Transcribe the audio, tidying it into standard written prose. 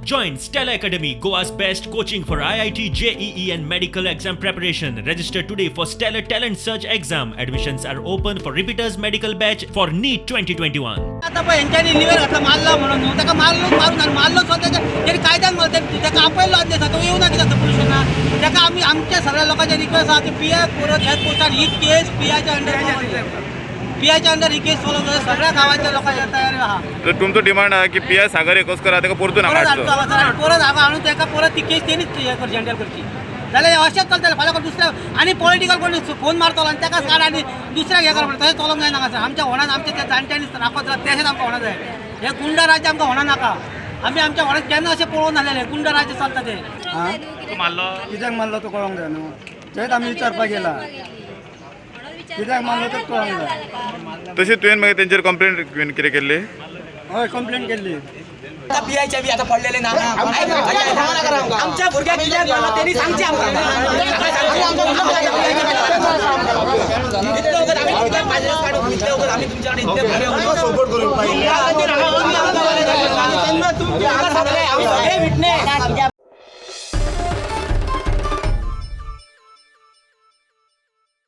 Join Stella Academy, Goa's best coaching for IIT, JEE, and medical exam preparation. Register today for Stellar Talent Search exam. Admissions are open for repeaters medical batch for NEET 2021. आतां पळय हेंच्यांनी liver घातला मारला म्हणून न्हू ताका मारलो मारून आनी मारलो सुद्दां तेणी कायद्यान मारलो ताका आपयल्लो आदले दिसा तो येवना कित्याक तो पुलीस स्टेशनार. ताका आमी आमच्या सगळ्या लोकांचे रिक्वेस्ट आहा की पी I परत ह्याच पोस्टार ही केस पीआयच्या अंडर, पीआयच्या अंडर ही केस फॉलो करता. सगळ्या गांवाच्या लोकांच्या तयारी आहा. तर तुमचो डिमांड आहा की पी I सागर एकोस्कर आहा ताका परतून हांगा परत हाडचो हाडचो. हांगासर आनी परत हांगा हाडून ताका परत ती केस तेणीच हें करची, हँडल करची. जाल्यार अशेंच चलतलें. फाल्यां कोण दुसऱ्या आनी पॉलिटिकल कोण फोन मारतलो आनी ताकाच काड आनी दुसऱ्याक हें करप. तशें चलोंक जायना हांगासर. आमच्या होणान आमच्या त्या जाणट्यांनी राखत जाल्यार तशेंच आमकां होणा जाय. हे गुंडा राज्य आमकां होणा नाका. आमी आमच्या होणात केन्ना अशें पळोवन नासलेलें गुंडा राज्य चलता तें. कित्याक मारलो तो कळोंक जाय न्हू, तेच आमी विचारपाक येयला. कित्याक मारलो तो कळोंक जाय. तशें तुवें मागीर तेंचेर कंप्लेंट कितें केल्ली? हय, कंप्लेन केल्ली. आता पियायच्या बी आता पडलेले ना. आमच्या भुरग्याक कित्याक मारला त्यांनी सांगचे आमकां. इतले वगत आमी कित्याक पाजरस काडून, इतले वगत आमी तुमच्याकडे इतले बरे. सगळे आमी सगळे विटनेस.